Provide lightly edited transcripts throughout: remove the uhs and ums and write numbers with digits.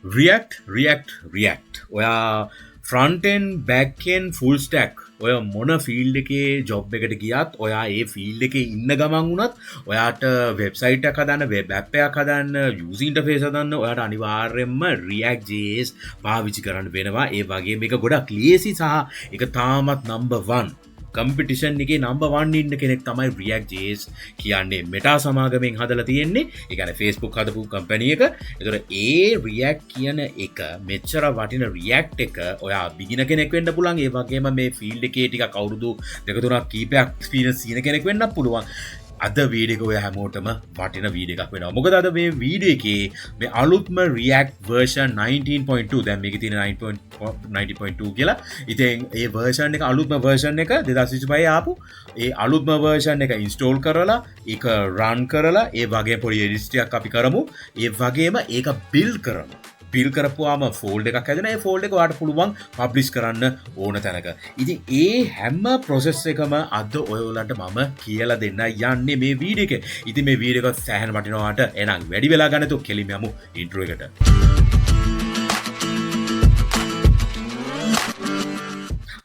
React, React, React. ඔයා front end, back end, full stack ඔය මොන ෆීල්ඩ් එකේ ජොබ් එකට ගියත්, ඔයා ඒ ෆීල්ඩ් එකේ ඉන්න ගමන් වුණත්, ඔයාට වෙබ්සයිට් එකක් හදන්න, වෙබ් ඇප් එකක් හදන්න, යූසර් ඉන්ටර්ෆේස් හදන්න, ඔයාට අනිවාර්යයෙන්ම React JS පාවිච්චි කරන්න වෙනවා. ඒ වගේම මේක ගොඩක් ලේසි සහ ඒක තාමත් නම්බර් 1 කම්පිටිෂන් එකේ නම්බර් 1 ඉන්න කෙනෙක් තමයි React JS කියන්නේ. මෙටා සමාගමෙන් හදලා තියෙන්නේ. ඒ කියන්නේ Facebook හදපු කම්පැනි එක. ඒතර ඒ React කියන එක මෙච්චර වටින React එක ඔයා බිගිනර් කෙනෙක් වෙන්න පුළුවන්. ඒ වගේම මේ ෆීල්ඩ් එකේ ටිකක් අවුරුදු දෙක තුනක් කීපයක් එක්ස්පීරියන්ස් තියෙන කෙනෙක් වෙන්නත් පුළුවන්. අද වීඩියෝ එක ඔයා හැමෝටම වටින වීඩියෝ එකක් වෙනවා. මොකද අද මේ වීඩියෝ එකේ මේ අලුත්ම React version 19.2, දැන් මේකේ තියෙන 9.90.2 කියලා. ඉතින් ඒ version එක අලුත්ම version එක 2025 ආපු ඒ අලුත්ම version එක install කරලා ඒක run කරලා ඒ වගේ පොඩි edits ටිකක් අපි කරමු. ඒ වගේම ඒක build කරමු. බිල් කරපුවාම ෆෝල්ඩ් එකක් හැදෙන. ඒ ෆෝල්ඩ් එක ඔයාලට පුළුවන් පබ්ලිෂ් කරන්න ඕන තැනක. ඉතින් ඒ හැම ප්‍රොසෙස් එකම අද ඔයගොල්ලන්ට මම කියලා දෙන්න යන්නේ මේ වීඩියෝ එකේ. ඉතින් මේ වීඩියෝ එක සෑහෙන වටිනවාට. එහෙනම් වැඩි වෙලා ගන්න නැතුව කෙලින්ම යමු ඉන්ට්‍රෝ එකට.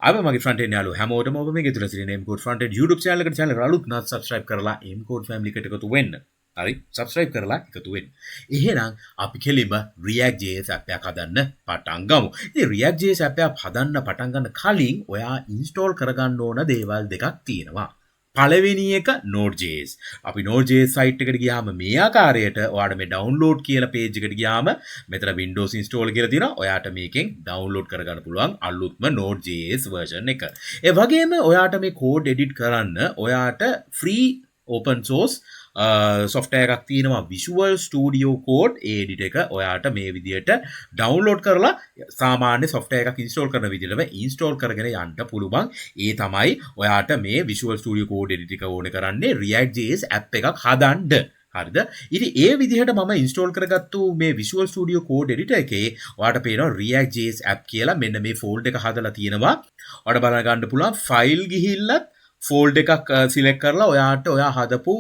අව මගේ ෆ්‍රන්ට් එන්ඩ් යාළුවෝ හැමෝටම ඔබ මේ ගෙතුල සිටින M Code Front End YouTube channel එකට channel එක අලුත් නම් subscribe කරලා M Code family එකට එකතු වෙන්න. හරි, සබ්ස්ක්‍රයිබ් කරලා එකතු වෙන්න. එහෙනම් අපි කෙලින්ම React JS app එකක් හදන්න පටන් ගමු. ඉතින් React JS app එකක් හදන්න පටන් ගන්න කලින් ඔයා ඉන්ස්ටෝල් කරගන්න ඕන දේවල් දෙකක් තියෙනවා. පළවෙනි එක Node.js. අපි Node.js site එකට ගියාම මේ ආකාරයට ඔයාට මේ ඩවුන්ලෝඩ් කියලා පේජ් එකට ගියාම මෙතන Windows install කියලා තියෙනවා. ඔයාට මේකෙන් ඩවුන්ලෝඩ් කරගන්න පුළුවන් අලුත්ම Node.js version එක. ඒ වගේම ඔයාට මේ කෝඩ් එඩිට් කරන්න ඔයාට free open source software එකක් තියෙනවා Visual Studio Code. ඒ එඩිටර් එක ඔයාට මේ විදියට ඩවුන්ලෝඩ් කරලා සාමාන්‍ය software එකක් ඉන්ස්ටෝල් කරන විදියටම ඉන්ස්ටෝල් කරගෙන යන්න පුළුවන්. ඒ තමයි ඔයාට මේ Visual Studio Code editor එක ඕනේ කරන්නේ React JS app එකක් හදන්න. හරිද? ඉතින් ඒ විදිහට මම ඉන්ස්ටෝල් කරගත්තු මේ Visual Studio Code editor එකේ ඔයාට පේනවා React JS app කියලා මෙන්න මේ ෆෝල්ඩර් එක හදලා තියෙනවා. ඔයාට බලා ගන්න පුළුවන් ෆයිල් ගිහිල්ලත් ෆෝල්ඩ් එකක් සිලෙක්ට් කරලා ඔයාට ඔයා හදපු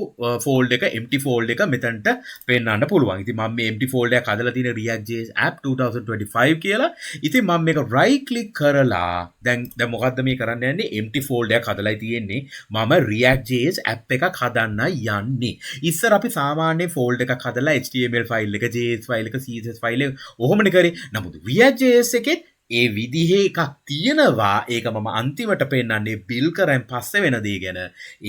ෆෝල්ඩ් එක empty fold එක මෙතනට පෙන්වන්න පුළුවන්. ඉතින් මම මේ empty fold එකක් හදලා තියෙන React JS app 2025 කියලා. ඉතින් මම මේක right click කරලා දැන් මොකද්ද මේ කරන්න යන්නේ? Empty fold එකක් හදලායි තියෙන්නේ. මම React JS app එකක් හදන්න යන්නේ. ඉස්සර අපි සාමාන්‍ය ෆෝල්ඩ් එකක් හදලා HTML file එක, JS file එක, CSS file එක ඔහොමනේ කරේ. නමුත් React JS එකෙත් ඒ විදිහේ එකක් තියෙනවා. ඒක මම අන්තිමට පෙන්නන්නේ බිල් කරන් පස්සේ වෙන දේ ගැන.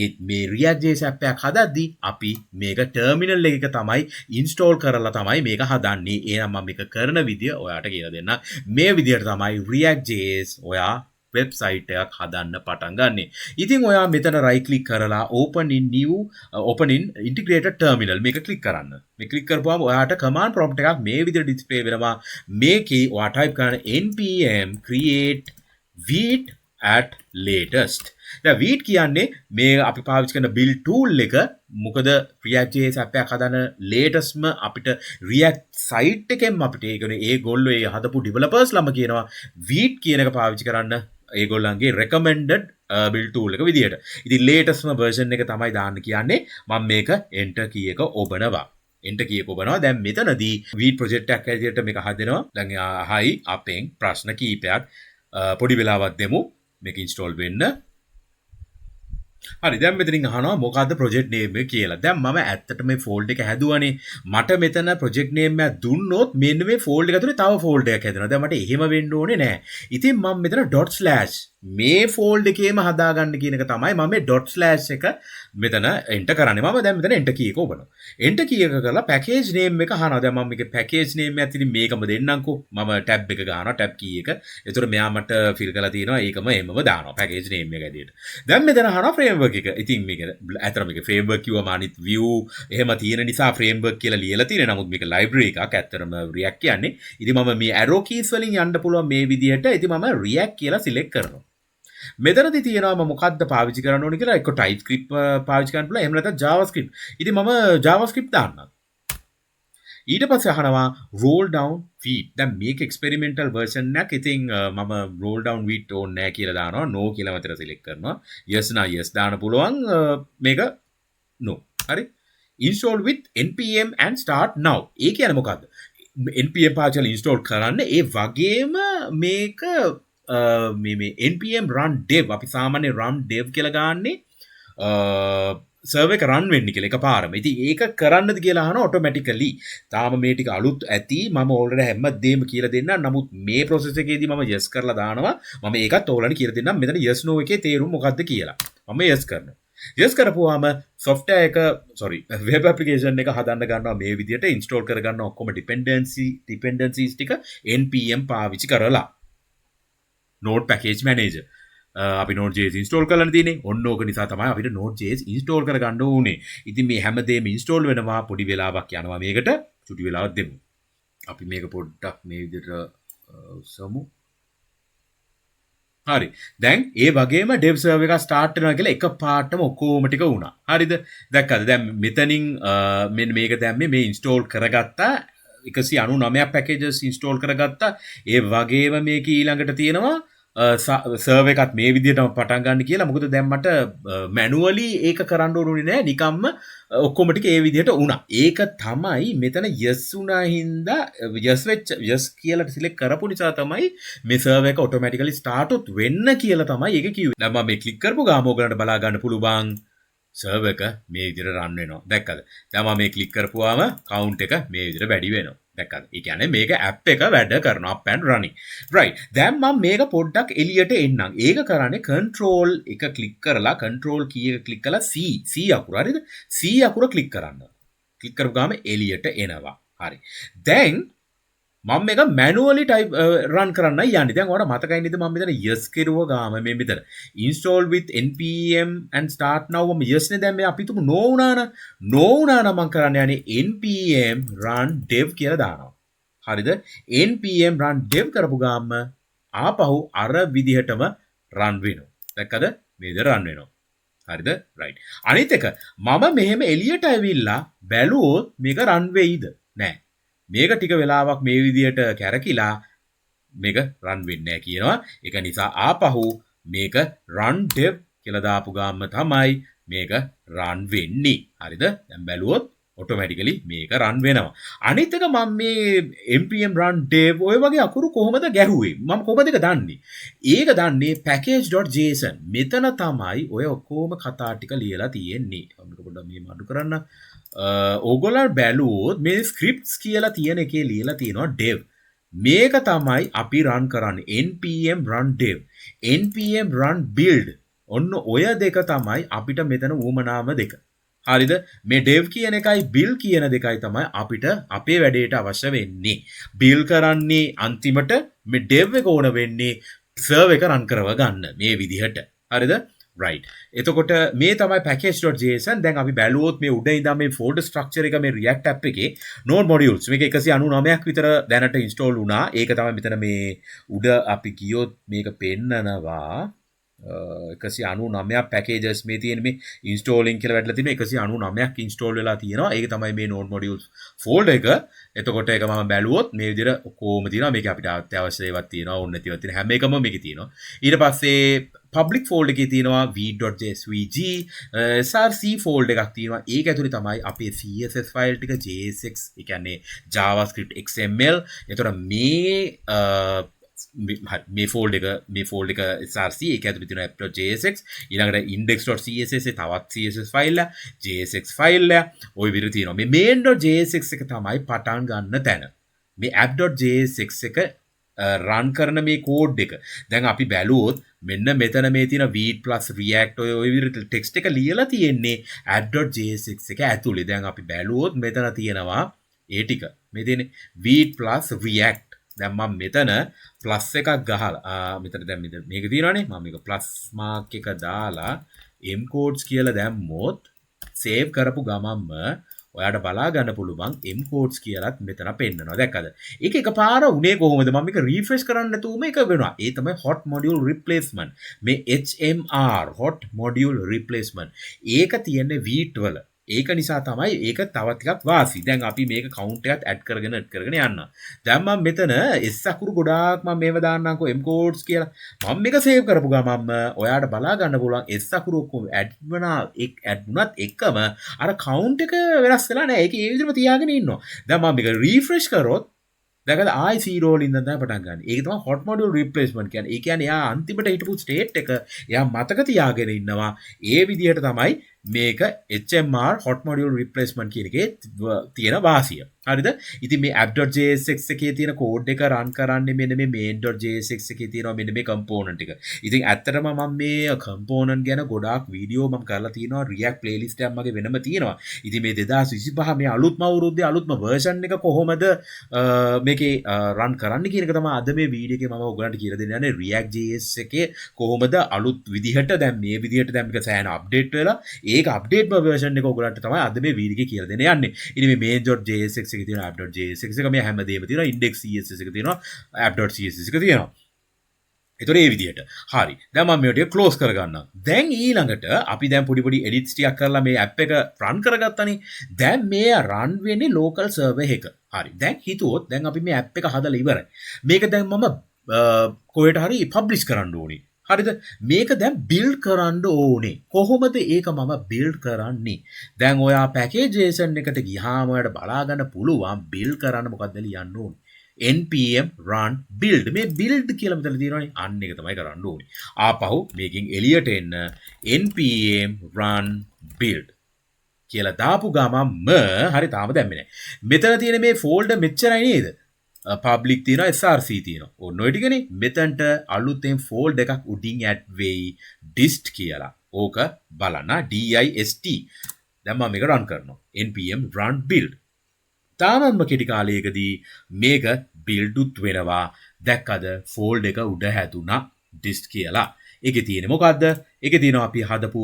ඒත් මේ React JS app එකක් හදද්දි අපි මේක ටර්මිනල් එකක තමයි ඉන්ස්ටෝල් කරලා තමයි මේක හදන්නේ. එහෙනම් මම මේක කරන විදිය ඔයාට කියලා දෙන්නම්. මේ විදියට තමයි React JS ඔයා වෙබ්සයිට් එකක් හදන්න පටන් ගන්නෙ. ඉතින් ඔයා මෙතන right click කරලා open in new open in integrated terminal මේක ක්ලික් කරන්න. මේ ක්ලික් කරපුවාම ඔයාට command prompt එකක් මේ විදිහට ඩිස්ප්ලේ වෙනවා. මේකේ ඔයා ටයිප් කරන්න npm create vite at latest. දැන් vite කියන්නේ මේ අපි පාවිච්චි කරන build tool එක. මොකද React JS app එකක් හදන latestම අපිට React site එකෙන්ම අපිට ඒ කියන්නේ ඒගොල්ලෝ ඒ හදපු developers ළම කියනවා vite කියන එක පාවිච්චි කරන්න ඒගොල්ලන්ගේ recommended build tool එක විදියට. ඉතින් latestම version එක තමයි දාන්න කියන්නේ. මම මේක enter key එක ඔබනවා. Enter key එක ඔබනවා. දැන් මෙතනදී vite project එකක් ඇතුළට මේක හදනවා. දැන් අහයි අපෙන් ප්‍රශ්න කීපයක්. පොඩි වෙලාවක් දෙමු මේක install වෙන්න. හරි, දැන් මෙතනින් අහනවා මොකද්ද ප්‍රොජෙක්ට් නේම් එක කියලා. දැන් මම ඇත්තට මේ ෆෝල්ඩර් එක හැදුවනේ. මට මෙතන ප්‍රොජෙක්ට් නේම් එකක් දුන්නොත් මෙන්න මේ ෆෝල්ඩර් එක ඇතුලේ තව ෆෝල්ඩර් එකක් හැදෙනවා. දැන් මට එහෙම වෙන්න ඕනේ නෑ. ඉතින් මම මෙතන ඩොට් ස්ලෑෂ් මේ ෆෝල්ඩර් එකේම හදාගන්න කියන එක තමයි මම මේ ඩොට් ස්ලෑෂ් එක මෙතන එන්ටර් කරන්නේ. මම දැන් මෙතන එන්ටර් කී එක ඔබනවා. එන්ටර් කී එක කරලා පැකේජ් නේම් එක අහනවා. දැන් මම මේකේ පැකේජ් නේම් එකත් ඉතින් මේකම දෙන්නම්කෝ. මම ටැබ් එක ගන්නවා, ටැබ් කී එක. ඒතර මෙයා මට ෆිල් කරලා තියෙනවා. ඒකම එහෙමම දානවා පැකේජ් නේම් එක ඇදියට. දැන් මෙතන අහනවා ෆ්‍රේම්වර්ක් එක. ඉතින් මේක ඇත්තටම මේක ෆ්‍රේම්වර්ක් කිව්වම අනිත් view එහෙම තියෙන නිසා ෆ්‍රේම්වර්ක් කියලා ලියලා තියෙනවා. නමුත් මේක ලයිබ්‍රරි එකක්. ඇත්තටම React කියන්නේ. ඉතින් මම මේ ඇරෝ කීස් වලින් යන්න පුළුවන් මේ විදිහට. ඉතින් මම React කියලා සිලෙක්ට් කරනවා. මෙතනදී තියෙනවා මම මොකද්ද පාවිච්චි කරන්න ඕනේ කියලා. එක්ක TypeScript පාවිච්චි කරන්න පුළුවන්, එහෙම නැත්නම් JavaScript. ඉතින් මම JavaScript දාන්නම්. ඊට පස්සේ අහනවා roll down Vite. දැන් මේක එක්ස්පෙරිමෙන්ටල් වර්ෂන් එකක්. ඉතින් මම roll down Vite ඕනේ නෑ කියලා දානවා. No කියලා මෙතන සිලෙක්ට් කරනවා. Yes නා yes දාන්න පුළුවන්. මේක no. හරි. Install with npm and start now. ඒ කියන්නේ මොකද්ද? npm පාවිච්චි කරලා ඉන්ස්ටෝල් කරන්න. ඒ වගේම මේක මේ මේ npm run dev, අපි සාමාන්‍ය run dev කියලා ගාන්නේ සර්වර් එක රන් වෙන්න කියලා එකපාරම. ඉතින් ඒක කරන්නද කියලා අහනවා ඔටෝමැටිකලි. තාම මේ ටික අලුත් ඇති. මම ඕල්රෙඩි හැම දෙයක්ම කියලා දෙන්නම්. නමුත් මේ ප්‍රොසෙස් එකේදී මම yes කරලා දානවා. මම ඒකත් ඕගොල්ලන්ට කියලා දෙන්නම්. මෙතන yes no එකේ තේරුම මොකද්ද කියලා. මම yes කරනවා. Yes කරපුවාම software එක, sorry, web application එක හදන්න ගන්නවා මේ විදිහට. Install කරගන්න ඔක්කොම dependencies ටික npm පාවිච්චි කරලා. Node package manager. අපි Node.js install කරලා තියෙන්නේ. ඔන්න ඕක නිසා තමයි අපිට Node.js install කරගන්න ඕනේ. ඉතින් මේ හැමදේම install වෙනවා, පොඩි වෙලාවක් යනවා මේකට. චුටි වෙලාවක් දෙමු. අපි මේක පොඩ්ඩක් මේ විදිහට උස්සමු. හරි. දැන් ඒ වගේම dev server එක start වෙනවා කියලා එක පාටම ඔක්කොම ටික වුණා. හරිද? දැක්කද? දැන් මෙතනින් මෙන්න මේක දැම්මේ මේ install කරගත්තා. 199ක් packages install කරගත්තා. ඒ වගේම මේක ඊළඟට තියෙනවා සර්වර් එකත් මේ විදිහටම පටන් ගන්න කියලා. මොකද දැන් මට මැනුවලි ඒක කරන්න ඕනුනේ නෑ. නිකම්ම ඔක්කොම ටික ඒ විදිහට වුණා. ඒක තමයි මෙතන yes වුණා හින්දා, yes වෙච්ච, yes කියලා සිලෙක්ට් කරපු නිසා තමයි මේ සර්වර් එක ඔටෝමැටිකලි ස්ටාර්ට් උත් වෙන්න කියලා තමයි ඒක කිව්වේ. දැන් මම මේ ක්ලික් කරපු ගාම ඔයගලන්ට බලා ගන්න පුළුවන් සර්වර් එක මේ විදිහට රන් වෙනවා. දැක්කද? දැන් මම මේ ක්ලික් කරපුවාම කවුන්ට් එක මේ විදිහට වැඩි වෙනවා. දැක්කද? ඒ කියන්නේ මේක ඇප් එක වැඩ කරනවා, up and running. Right. දැන් මම මේක පොඩ්ඩක් එළියට එන්නම්. ඒක කරන්නේ control එක ක්ලික් කරලා, control key එක ක්ලික් කරලා C C අකුර, හරිද? C අකුර ක්ලික් කරන්න. ක්ලික් කරපු ගාම එළියට එනවා. හරි. දැන් මම මේක මැනුවලි ටයිප් රන් කරන්නයි යන්නේ. දැන් ඔයාලට මතකයි නේද මම මෙතන yes කෙරුව ගාම මේ මෙතන install with npm and start now මම yes නේ. දැන් මේ අපි තුමු no වුණා නම්, no වුණා නම් මම කරන්න යන්නේ npm run dev කියලා දානවා. හරිද? Npm run dev කරපු ගාම ආපහු අර විදිහටම රන් වෙනවා. දැක්කද? මේ විදිහට රන් වෙනවා. හරිද? රයිට්. අනිත් එක මම මෙහෙම එළියට ඇවිල්ලා බැලුවොත් මේක රන් වෙයිද? නෑ. මේක ටික වෙලාවක් මේ විදිහට කැරකිලා මේක රන් වෙන්නේ නෑ කියනවා. ඒක නිසා ආපහු මේක run dev කියලා දාපු ගාම තමයි මේක රන් වෙන්නේ. හරිද? දැන් බැලුවොත් ඔටෝමැටිකලි මේක රන් වෙනවා. අනිත් එක මම මේ npm run dev ඔය වගේ අකුරු කොහොමද ගැහුවේ? මම කොහොමද ඒක දන්නේ? ඒක දන්නේ package.json. මෙතන තමයි ඔය ඔක්කොම කතා ටික ලියලා තියෙන්නේ. මම මේක පොඩ්ඩක් මෙහෙම අඩු කරන්න. ඕගොල්ලන් බැලුවොත් මේ ස්ක්‍රිප්ට්ස් කියලා තියෙන එකේ ලියලා තියෙනවා dev. මේක තමයි අපි රන් කරන්නේ, npm run dev, npm run build. ඔන්න ඔය දෙක තමයි අපිට මෙතන උවමනාම දෙක. හරිද? මේ dev කියන එකයි build කියන දෙකයි තමයි අපිට අපේ වැඩේට අවශ්‍ය වෙන්නේ. Build කරන්නේ අන්තිමට, මේ dev එක ඕන වෙන්නේ සර්වර් එක රන් කරව ගන්න මේ විදිහට. හරිද? Right. එතකොට මේ තමයි package.json. දැන් අපි බැලුවොත් මේ උඩ ඉඳන් මේ folder structure එක මේ React app එකේ node modules මේක 199ක් විතර දැනට install වුණා. ඒක තමයි මෙතන මේ උඩ අපි ගියොත් මේක පෙන්නනවා. 199ක් packages මේ තියෙන මේ installing කියලා වැටලා තියෙනවා. 199ක් install වෙලා තියෙනවා. ඒක තමයි මේ node modules folder එක. එතකොට ඒක මම බැලුවොත් මේ විදිහට ඔක්කොම තියෙනවා. මේක අපිට අත්‍යවශ්‍ය ඒවාත් තියෙනවා, ඕන නැතිවත් තියෙනවා. හැම එකම මේකේ තියෙනවා. ඊට පස්සේ public folder එකේ තියෙනවා v.svg, src folder එකක් තියෙනවා. ඒක ඇතුලේ තමයි අපේ CSS file ටික, JSX, ඒ කියන්නේ JavaScript, XML. එතකොට මේ ෆෝල්ඩර් එක, මේ ෆෝල්ඩර් එක src, ඒක ඇතුලේ තියෙන app.jsx, ඊළඟට index.css එක, තවත් CSS file එක, JSX file එක, ඔය විදිහට තියෙනවා. මේ main.jsx එක තමයි පටන් ගන්න තැන. මේ app.jsx එක රන් කරන මේ කෝඩ් එක. දැන් අපි බැලුවොත් මෙන්න මෙතන මේ තියෙන Vite plus React ඔය ඔය විදිහට ටෙක්ස්ට් එක ලියලා තියෙන්නේ app.jsx එක ඇතුලේ. දැන් අපි බැලුවොත් මෙතන තියෙනවා ඒ ටික. මේ තියෙන්නේ Vite plus React. දැන් මම මෙතන ප්ලස් එකක් ගහලා මෙතන දැන් මෙතන මේක තියෙනවානේ. මම මේක ප්ලස් මාක් එක දාලා m codes කියලා දැම්මොත්, සේව් කරපු ගමන්ම ඔයාට බලා ගන්න පුළුවන් m codes කියලාත් මෙතන පෙන්නනවා. දැක්කද? ඒක එකපාර උනේ කොහොමද? මම මේක රීෆ්‍රෙෂ් කරන්න නැතුවම ඒක වෙනවා. ඒ තමයි hot module replacement. මේ HMR, hot module replacement. ඒක තියෙන්නේ Vite වල. ඒක නිසා තමයි ඒක තව ටිකක් වාසි. දැන් අපි මේක කවුන්ට් එකත් ඇඩ් කරගෙන යන්න. දැන් මම මෙතන S අකුරු ගොඩාක් මම මේව දාන්නම්කෝ M codes කියලා. මම මේක සේව් කරපු ගමන්ම ඔයාට බලා ගන්න පුළුවන් S අකුරු ඔක්කොම ඇඩ් වුණා. එක් ඇඩ් වුණත් එකම අර කවුන්ට් එක වෙනස් වෙලා නෑ. ඒක ඒ විදිහටම තියාගෙන ඉන්නවා. දැන් මම මේක රීෆ්‍රෙෂ් කරොත් දැකද ආයි 0 වලින් ඉඳන් තමයි පටන් ගන්න. ඒක තමයි hot module replacement කියන්නේ. ඒ කියන්නේ එයා අන්තිමට හිටපු state එක එයා මතක තියාගෙන ඉන්නවා. ඒ විදිහට තමයි මේක HMR, hot module replacement කියන එකේ තියෙන වාසිය. හරිද? ඉතින් මේ app.jsx එකේ තියෙන කෝඩ් එක රන් කරන්නේ මෙන්න මේ main.jsx එකේ තියෙනවා මෙන්න මේ කම්පෝනන්ට් එක. ඉතින් ඇත්තටම මම මේ කම්පෝනන්ට් ගැන ගොඩාක් වීඩියෝ මම කරලා තියෙනවා. React playlist එකක් මගේ වෙනම තියෙනවා. ඉතින් මේ 2025 මේ අලුත්ම අවුරුද්දේ අලුත්ම වර්ෂන් එක කොහොමද මේකේ රන් කරන්න කියන එක තමයි අද මේ වීඩියෝ එකේ මම ඔයගලන්ට කියලා දෙන්න යන්නේ. React JS එකේ කොහොමද අලුත් විදිහට, දැන් මේ විදිහට දැන් මේක සෑහෙන අප්ඩේට් වෙලා, ඒක අප්ඩේට්ම වර්ෂන් එක ඔයගලන්ට තමයි අද මේ වීඩියෝ එකේ කියලා දෙන්න යන්නේ. ඉතින් මේ main.jsx එකේ තියෙන app.jsx එක, මේ හැමදේම තියෙනවා. Index CSS එක තියෙනවා, app.css එක තියෙනවා. එතකොට ඒ විදිහට. හරි. දැන් මම මේ ටික ක්ලෝස් කරගන්නම්. දැන් ඊළඟට අපි දැන් පොඩි පොඩි එඩිට්ස් ටිකක් කරලා මේ ඇප් එක රන් කරගත්තනේ. දැන් මේ රන් වෙන්නේ ලෝකල් සර්වර් එක. හරි. දැන් හිතුවොත් දැන් අපි මේ ඇප් එක හදලා ඉවරයි. මේක දැන් මම කොහෙට හරි පබ්ලිෂ් කරන්න ඕනේ. හරිද? මේක දැන් බිල්ඩ් කරන්න ඕනේ. කොහොමද ඒක මම බිල්ඩ් කරන්නේ? දැන් ඔයා පැකේජ් JSON එකට ගියාම ඔයාලට බලා ගන්න පුළුවන් බිල්ඩ් කරන්න මොකද්ද ලියන්න ඕනේ. npm run build. මේ build කියලා මෙතන තියෙනවනේ. අන්න ඒක තමයි කරන්න ඕනේ. ආපහු මේකෙන් එළියට එන්න npm run build කියලා දාපු ගමන්ම, හරි, තාම දැම්මේ නෑ. මෙතන තියෙන මේ ෆෝල්ඩර් මෙච්චරයි නේද? පබ්ලික් තියෙනවා, SRC තියෙනවා. ඔන්න ඔය ටිකනේ. මෙතනට අලුතෙන් ෆෝල්ඩර් එකක් උඩින් ඇඩ් වෙයි dist කියලා. ඕක බලන්න, dist. දැන් මම මේක රන් කරනවා. npm run build. තාමත්ම කෙටි කාලයකදී මේක බිල්ඩුත් වෙනවා. දැක්කද, ෆෝල්ඩර් එක උඩ හැදුනා dist කියලා. ඒකේ තියෙන්නේ මොකද්ද? ඒකේ තියෙනවා අපි හදපු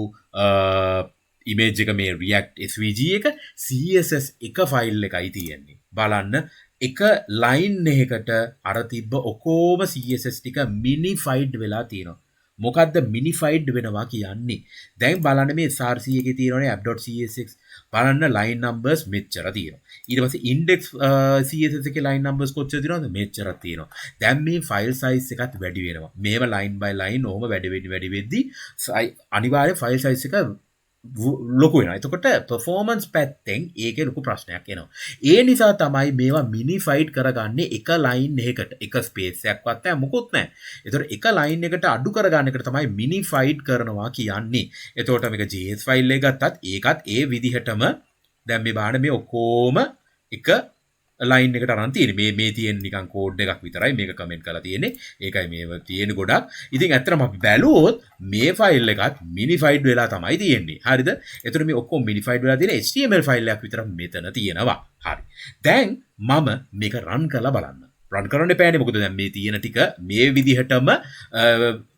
ඉමේජ් එක, මේ React SVG එක, CSS එක ෆයිල් එකයි තියෙන්නේ. බලන්න, එක ලයින් එකකට අර තිබ්බ ඔක්කොම CSS ටික මිනිෆයිඩ් වෙලා තියෙනවා. මොකද්ද මිනිෆයිඩ් වෙනවා කියන්නේ? දැන් බලන්න, මේ SRC එකේ තියෙනවනේ app.csx. බලන්න, ලයින් නම්බර්ස් මෙච්චර තියෙනවා. ඊට පස්සේ ඉන්ඩෙක්ස් CSS එකේ ලයින් නම්බර්ස් කොච්චර තියෙනවද? මෙච්චරක් තියෙනවා. දැන් මේ ෆයිල් සයිස් එකත් වැඩි වෙනවා. මෙහෙම ලයින් බයි ලයින් ඔහොම වැඩි වෙඩි වැඩි වෙද්දි අනිවාර්ය ෆයිල් සයිස් එක ලොකු වෙනවා. එතකොට පර්ෆෝමන්ස් පැත්තෙන් ඒකේ ලොකු ප්‍රශ්නයක් එනවා. ඒ නිසා තමයි මේවා මිනිෆයිඩ් කරගන්නේ එක ලයින් එකකට. එක ස්පේස් එකක්වත් නැහැ, මොකුත් නැහැ. එතකොට එක ලයින් එකට අඩු කරගන්න එකට තමයි මිනිෆයිඩ් කරනවා කියන්නේ. එතකොට මේක JS file එක ගත්තත් ඒකත් ඒ විදිහටම දැන් මේ බලන්න, මේ ඔක්කොම එක ලයින් එකට අරන් තියෙන්නේ. මේ මේ තියෙන නිකන් කෝඩ් එකක් විතරයි මේක කමෙන්ට් කරලා තියෙන්නේ. ඒකයි මේව තියෙන ගොඩක්. ඉතින් ඇත්තටම අපි බැලුවොත් මේ ෆයිල් එකත් මිනිෆයිඩ් වෙලා තමයි තියෙන්නේ. හරිද? එතකොට මේ ඔක්කොම මිනිෆයිඩ් වෙලා තියෙන HTML file එකක් විතරක් මෙතන තියෙනවා. හරි. දැන් මම මේක රන් කරලා බලන්න. රන් කරන්න එපානේ, මොකද දැන් මේ තියෙන ටික මේ විදිහටම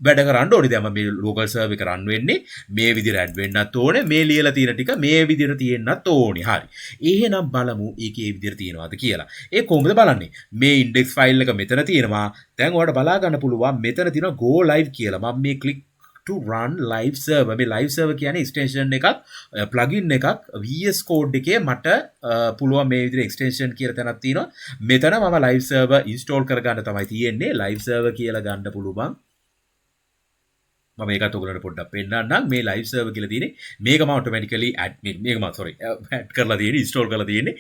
වැඩ කරන්න ඕනේ. දැන් මම මේ ලෝකල් සර්වර් එක රන් වෙන්නේ මේ විදිහට ඇඩ් වෙන්නත් ඕනේ. මේ ලියලා තියෙන ටික මේ විදිහට තියෙන්නත් ඕනේ. හරි. එහෙනම් බලමු ඒකේ ඒ විදිහට තියෙනවද කියලා. ඒ කොහොමද බලන්නේ? මේ ඉන්ඩෙක්ස් ෆයිල් එක මෙතන තියෙනවා. දැන් ඔයාලට බලා ගන්න පුළුවන් මෙතන තියෙනවා go live කියලා. මම මේ click to run live server, මේ live server කියන්නේ extension එකක්, plugin එකක් VS Code එකේ. මට පුළුවන් මේ විදිහට extension කියලා තැනක් තියෙනවා. මෙතන මම live server install කරගන්න තමයි තියෙන්නේ. Live server කියලා ගන්න පුළුවන්. මම ඒකත් ඔයගොල්ලන්ට පොඩ්ඩක් පෙන්නන්නම්. මේ live server කියලා තියෙන්නේ මේක මම automatically add, මේක මම, sorry, add කරලා තියෙන්නේ, install කරලා තියෙන්නේ.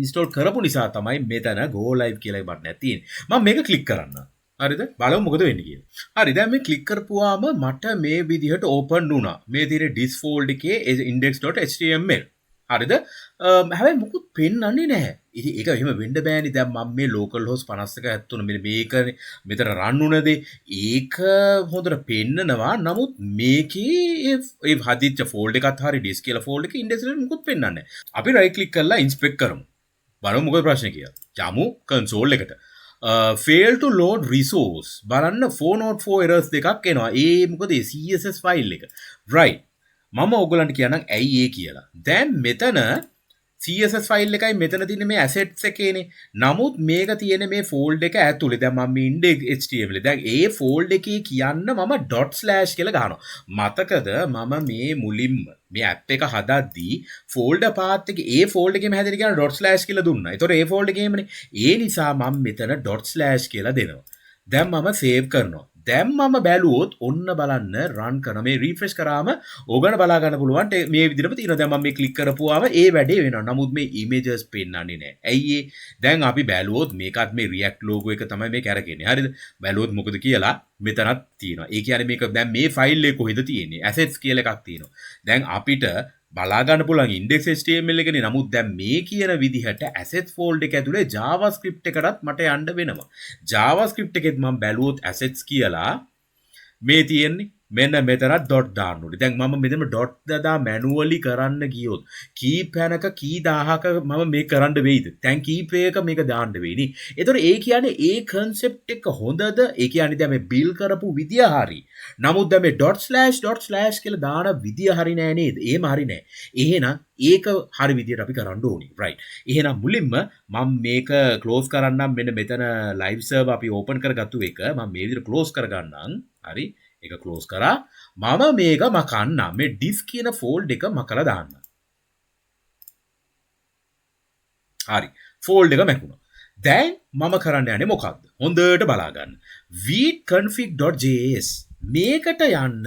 Install කරපු නිසා තමයි මෙතන go live කියලා බටන් එකක් තියෙන්නේ. මම මේක ක්ලික් කරන්න. හරිද? බලමු මොකද වෙන්නේ කියලා. හරි, දැන් මේ ක්ලික් කරපුවාම මට මේ විදිහට ඕපන් වුණා. මේ තියෙන dist folder එකේ index.html. හරිද? හැබැයි මොකුත් පෙන්වන්නේ නැහැ. ඉතින් ඒක එහෙම වෙන්න බෑනේ. දැන් මම මේ local host 5173 මෙන්න මේකනේ මෙතන රන් වුණ දේ. ඒක හොඳට පෙන්නනවා. නමුත් මේකේ ඒ හදිච්ච ෆෝල්ඩර් එකත් හරි dist කියලා ෆෝල්ඩර් එකේ ඉන්ඩෙක්ස් වල මොකුත් පෙන්වන්නේ නැහැ. අපි රයිට් ක්ලික් කරලා ඉන්ස්පෙක්ට් කරමු. බලමු මොකද ප්‍රශ්නේ කියලා. යමු කන්සෝල් එකට. Fail to load resource. බලන්න, 404 errors දෙකක් එනවා. ඒ මොකද ඒ CSS file එක. Right, මම ඔයගොල්ලන්ට කියන්නම් ඇයි ඒ කියලා. දැන් මෙතන CSS file එකයි මෙතන තියෙන මේ ඇසෙට්ස් එකේනේ. නමුත් මේක තියෙන මේ ෆෝල්ඩර් එක ඇතුලේ. දැන් මම මේ index HTML. දැන් ඒ ෆෝල්ඩර් එකේ කියන්න මම dot slash කියලා ගහනවා. මතකද මම මේ මුලින්ම මේ ඇප් එක හදද්දී ෆෝල්ඩර් පාත් එකේ ඒ ෆෝල්ඩර් එකේම හැදෙන කියන dot slash කියලා දුන්නා. ඒතකොට ඒ ෆෝල්ඩර් එකේමනේ. ඒ නිසා මම මෙතන dot slash කියලා දෙනවා. දැන් මම සේව් කරනවා. දැන් මම බැලුවොත් ඔන්න බලන්න රන් කරන මේ රිෆ්‍රෙෂ් කරාම ඕගොල්ලෝ බලා ගන්න පුළුවන් මේ විදිහටම තියෙනවා. දැන් මම මේ ක්ලික් කරපුවාම ඒ වැඩේ වෙනවා. නමුත් මේ ඉමේජස් පෙන්වන්නේ නැහැ. ඇයි ඒ? දැන් අපි බැලුවොත් මේකත් මේ React logo එක තමයි මේ කැරකෙන්නේ. හරිද? බැලුවොත් මොකද කියලා මෙතනත් තියෙනවා. ඒ කියන්නේ මේක දැන් මේ ෆයිල් එක කොහෙද තියෙන්නේ? Assets කියලා එකක් තියෙනවා. දැන් අපිට බලා ගන්න පුළුවන් index HTML එකනේ. නමුත් දැන් මේ කියන විදිහට assets folder එක ඇතුලේ JavaScript එකටත් මට යන්න වෙනවා. JavaScript එකෙත් මම බැලුවොත් assets කියලා මේ තියෙන්නේ මෙන්න මෙතනත් ඩොට් දාන්න ඕනේ. දැන් මම මෙතන ඩොට් දදා මැනුවලි කරන්න ගියොත් කී පැනක කී දහහක මම මේ කරන්න වෙයිද? දැන් කීප එක මේක දාන්න වෙයිනේ. ඒතකොට ඒ කියන්නේ ඒ කන්සෙප්ට් එක හොඳද? ඒ කියන්නේ දැන් මේ බිල් කරපු විදිය හරි. නමුත් දැන් මේ ඩොට් ස්ලෑෂ් ඩොට් ස්ලෑෂ් කියලා දාන විදිය හරි නෑ නේද? එහෙම හරි නෑ. එහෙනම් ඒක හරි විදියට අපි කරන්න ඕනේ. රයිට්. එහෙනම් මුලින්ම මම මේක ක්ලෝස් කරන්නම්. මෙන්න මෙතන ලයිව් සර්වර් අපි ඕපන් කරගත්තු එක මම මේ විදියට ක්ලෝස් කරගන්නම්. හරි. ඒක ක්ලෝස් කරා. මම මේක මකන්නම්. මේ ඩිස් කියන ෆෝල්ඩ් එක මකලා දාන්න. හරි. ෆෝල්ඩ් එක මැකුණා. දැන් මම කරන්න යන්නේ මොකද්ද? හොඳට බලා ගන්න. vconfig.js මේකට යන්න.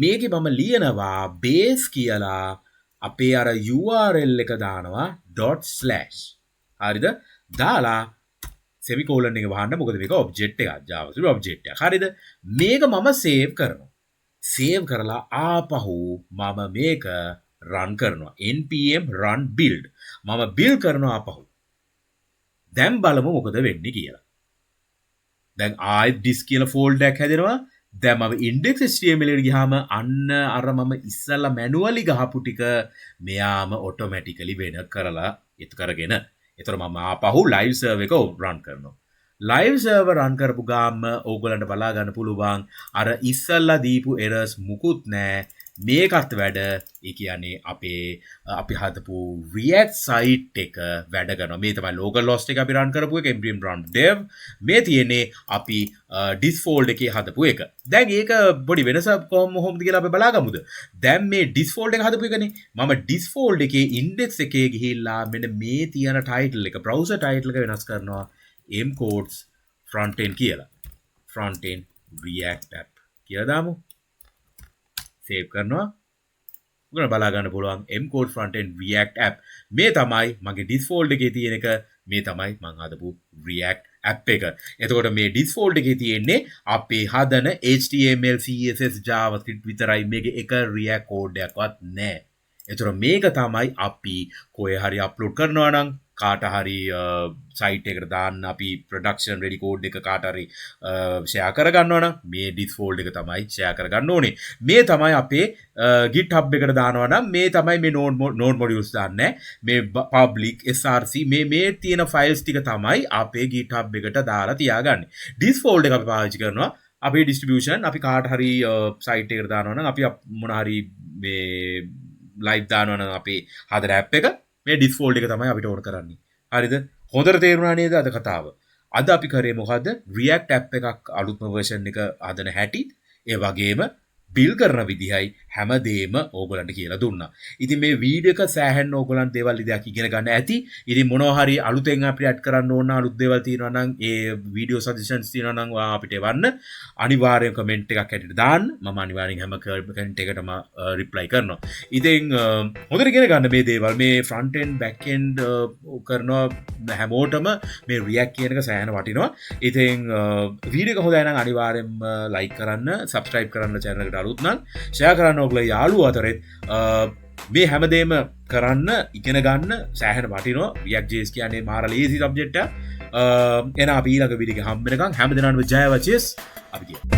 මේකේ මම ලියනවා බේස් කියලා අපේ අර URL එක දානවා ඩොට් ස්ලෑෂ්. හරිද? දාලා සෙමිකෝලන් එක වහන්න. මොකද මේක ඔබ්ජෙක්ට් එකක්. JavaScript object එකක්. හරිද? මේක මම සේව් කරනවා. සේව් කරලා ආපහු මම මේක රන් කරනවා. npm run build. මම බිල්ඩ් කරනවා ආපහු. දැන් බලමු මොකද වෙන්නේ කියලා. දැන් ආයෙත් ඩිස් කියලා ෆෝල්ඩර් එකක් හැදෙනවා. දැන් මම index HTML එකට ගියාම අන්න අර මම ඉස්සල්ලා මැනුවලි ගහපු ටික මෙයාම ඔටෝමැටිකලි වෙන කරලා ඒත් කරගෙන. ඒතර මම ආපහු ලයිව් සර්වර් එක රන් කරනවා. ලයිව් සර්වර් රන් කරපු ගාම ඕගොල්ලන්ට බලා ගන්න පුළුවන් අර ඉස්සල්ලා දීපු එරර්ස් මුකුත් නෑ. මේකත් වැඩ. ඒ කියන්නේ අපි හදපු React site එක වැඩ කරනවා. මේ තමයි local host එක අපි රන් කරපු එක, npm run dev. මේ තියෙන්නේ අපි dist folder එකේ හදපු එක. දැන් ඒක පොඩි වෙනසක් කොහොමද කියලා අපි බලාගමුද? දැන් මේ dist folder එක හදපු එකනේ. මම dist folder එකේ index එකේ ගිහිල්ලා මෙන්න මේ තියෙන title එක, browser title එක වෙනස් කරනවා m codes front end කියලා. Front end React app කියලා දාමු. සේව් කරනවා. ඔයාලා බලා ගන්න පුළුවන් m code front end React app. මේ තමයි මගේ dist folder එකේ තියෙන එක. මේ තමයි මං හදපු React app එක. එතකොට මේ dist folder එකේ තියෙන්නේ අපේ හදන HTML, CSS, JavaScript විතරයි. මේකේ එක React code එකක්වත් නෑ. එතකොට මේක තමයි අපි කොහේ හරි අප්ලෝඩ් කරනවා නම් කාට හරි සයිට් එකට දාන්න අපි ප්‍රොඩක්ෂන් රෙඩි කෝඩ් එක කාට හරි ෂෙයා කරගන්නවා නම් මේ dist folder එක තමයි ෂෙයා කරගන්න ඕනේ. මේ තමයි අපේ GitHub එකට දානවා නම් මේ තමයි මේ node modules දාන්නේ. මේ public src මේ තියෙන ෆයිල්ස් ටික තමයි අපේ GitHub එකට දාලා තියාගන්නේ. dist folder එක අපි පාවිච්චි කරනවා අපේ ඩිස්ට්‍රිබියුෂන් අපි කාට හරි සයිට් එකට දානවා නම් අපි මොන හරි මේ ලයිව් දානවා නම් අපේ හදන ඇප් එක මේ dist folder එක තමයි අපිට ඕන කරන්නේ. හරිද? හොඳට තේරුණා නේද අද කතාව? අද අපි කරේ මොකද්ද? React app එකක් අලුත්ම version එක හදන හැටි, ඒ වගේම බිල් කරන විදිහයි හැමදේම ඕගොල්ලන්ට කියලා දුන්නා. ඉතින් මේ වීඩියෝ එක සෑහෙන්න ඕගොල්ලන් දේවල් ඉදයක් ඉගෙන ගන්න ඇති. ඉතින් මොනවා හරි අලුතෙන් අපිට ඇඩ් කරන්න ඕන අලුත් දේවල් තියෙනවා නම් ඒ වීඩියෝ සජෙෂන්ස් තියෙනවා නම් ඔයා අපිට එවන්න. අනිවාර්යෙන් කමෙන්ට් එකක් හැටියට දාන්න. මම අනිවාර්යෙන් හැම කමෙන්ට් එකටම රිප්ලයි කරනවා. ඉතින් හොඳට ඉගෙන ගන්න මේ දේවල්. මේ ෆ්‍රන්ට් එන්ඩ් බෑක් එන්ඩ් කරනවා හැමෝටම මේ React කියන එක සෑහෙන වටිනවා. ඉතින් වීඩියෝ එක හොඳයි නම් අනිවාර්යෙන්ම ලයික් කරන්න, සබ්ස්ක්‍රයිබ් කරන්න චැනල් එකට අලුත් නම්, ෂෙයා කරන්න ඔයගොල්ලෝ යාළුවෝ අතරෙත්. මේ හැමදේම කරන්න ඉගෙන ගන්න සෑහෙන වටිනවා. React JS කියන්නේ මාර ලේසි සබ්ජෙක්ට් එකක්. එහෙනම් අපි ඊළඟ වීඩියෝ එක හම්බ වෙනකන් හැම දිනකටම ජය වචස් අපි කියමු.